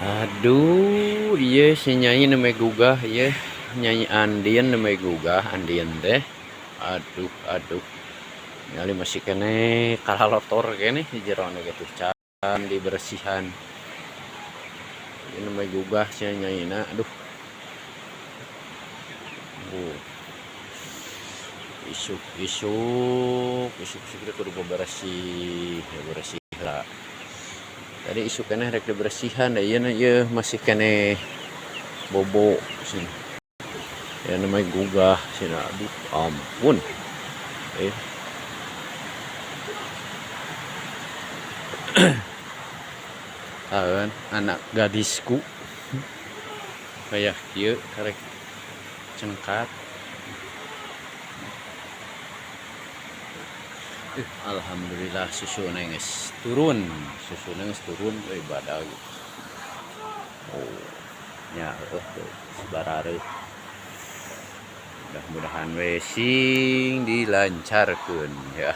Aduh, ieu si Nyai nembe gugah ieu. Nyai Andien nembe gugah, Andien teh. Aduh, aduh. Ningali masih keneh kalalotor keneh di jerona ge tuh can diberesihan. Ieu nembe gugah si Nyaina, aduh. Isuk-isuk, isuk-isuk teh kudu beberesih, beberesih heula. Tadi isuk keneh rek diberesihan da ieu ieu masih keneh bobo cenah. Ieu namanya gugah cenah, aduh ampun. Eh. Taeun anak gadisku kaya kieu karek cengkat. Alhamdulillah susuna geus turun, susuna geus turun euy badag. Oh, nya heueuh geus barareuh. Mudah-mudahan we sing dilancarkeun ya.